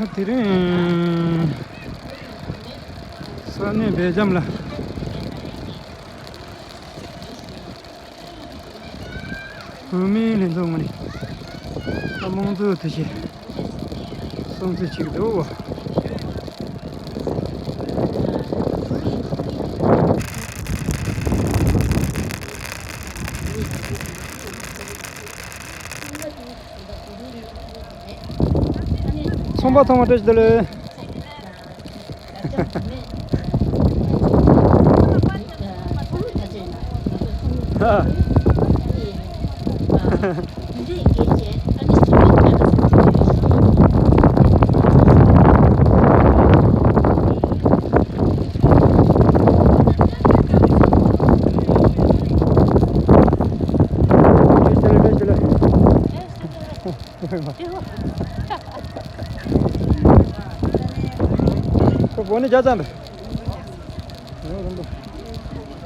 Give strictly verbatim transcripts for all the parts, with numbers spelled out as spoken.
དེ་རིང་ས་གནས་སྦེལ་ཇམ་ལ། བོད་མིའི་ལྷན་ཚོགས་ངོས་ནས་དམངས་གཙོའི་དུས་ཆེན་སྲུང་བརྩི་བྱེད་ཀྱི་འདུག། ཚོང་པ་ཚང་མ་བཀྲ་ཤིས་བདེ་ལེགས། ཁོ་བོ་ནི་རྒྱ་ཙམ་པས།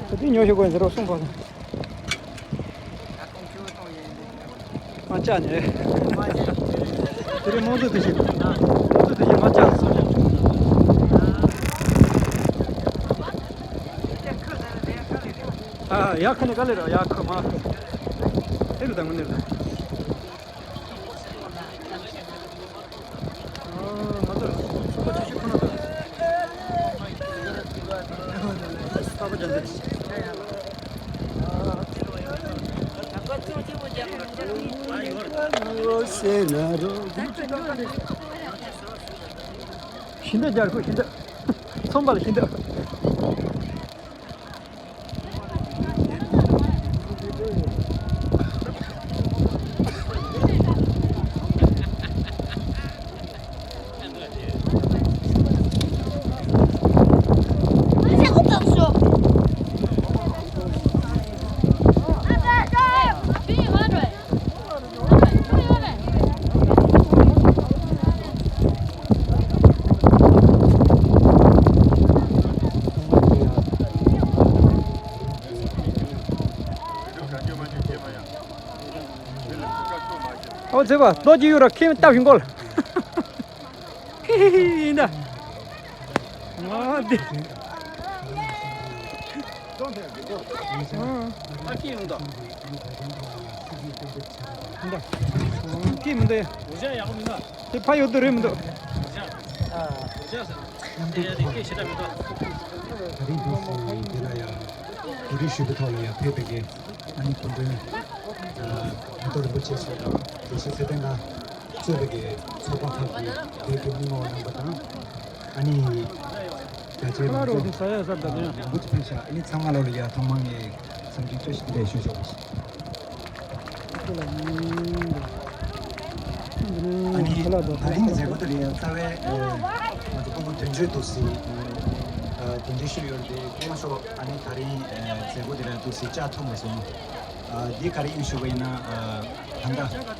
ཁོ་དེ་ཉོ་ཤོག་གོ་ཟེར་རོ་གསུངས་པ། མ་བཅག་ནས། དེ་རིང་དམངས་གཙོ་དེ་བཞིན། དམངས་གཙོ་དེ་བཞིན་མ་བཅག་སོང་། ཨ་ཡག་ཁ་ནས་ག་ལེ་ར་ཡག་ཁ་མ་ཁ། དེ་རུ་དང་ངོ་ནས་ར། ཤིང་རྟ་རྒྱག་དགོས། ཤིང་རྟ། ཚོང་པ་ལ་ཤིང་རྟ། ཨོ་ཙེ་བ་ལོ་ཅི་ཡོད་ར་ཁྱིམ་སྟབས་ཤིང་གོལ། ཧི་ཧི་ཧི་ཡིན་ད། ང་འདི། ཨ་ཁྱི་ཡོང་ད། ཡིན་ད། ཨ་ཁྱི་མི་འདུག་ཡ། འུ་ཅག་ཡག་པོ་མི་འདུག་དེ་ཕ་ཡོད་དུ་རེད་མི་འདུག་འུ་ཅག་ས། འུ་ཅག་ས། དེ་ཡ་དེ་སྐད་ཆ་འདྲ་མི་འདུག་ད་རིང་འདུག་སེ་འདི་ལ་ཡ། གོ་སྒྲིག་ཞུས་པའི་ཐོག་ལ་ཡ་ཕེབས་པའི་གི། ཨ་ནི་སྐུ་མགྲོན། མེ་ཏོག་རིན་པོ་ཆེ་མཆོག་དང་དགེ་བཤེས་ཚེ་བརྟན་ལགས། གཙོས་པའི་གི་ཚོགས་པ་ཁག་གི་བོད་ཀྱི་མི་མང་རྣམ་པ་དང་། ཨ་ནི་རྒྱ་ཆེའི་མང་ཚོགས་མང་པོ་ཅིག་ཕེབས་ཤག་ཨ་ནི་ཚང་མ་ལོ་ལ་ཡ་ཐོག་མར་ངས་འཚམས་འདྲི་བཀྲ་ཤིས་བདེ་ལེགས་ཞུ་ཆོག་པ་ཞིག་ཨ་ནི་ད་རིང་གི་མཛད་སྒོ་དེ་ལ་ཡ་རྩ་བའི་ང་ཚོ་སྐུ་ངོ་དོན་གཅོད་འདུག་སེ་གདན་འདྲེན་ཞུས་ཡོད་རེད། སྐུ་ངོ་མཆོག་ཨ་ནི་ད་རིང་མཛད་སྒོ་དེ་ལ་འདུག་སེ་བཅར་ཐུབ་མ་སོང་། འདི་ག་རེ་ཡིན་ཞུ་བ་ཡིན་ན་ད་ལྟ།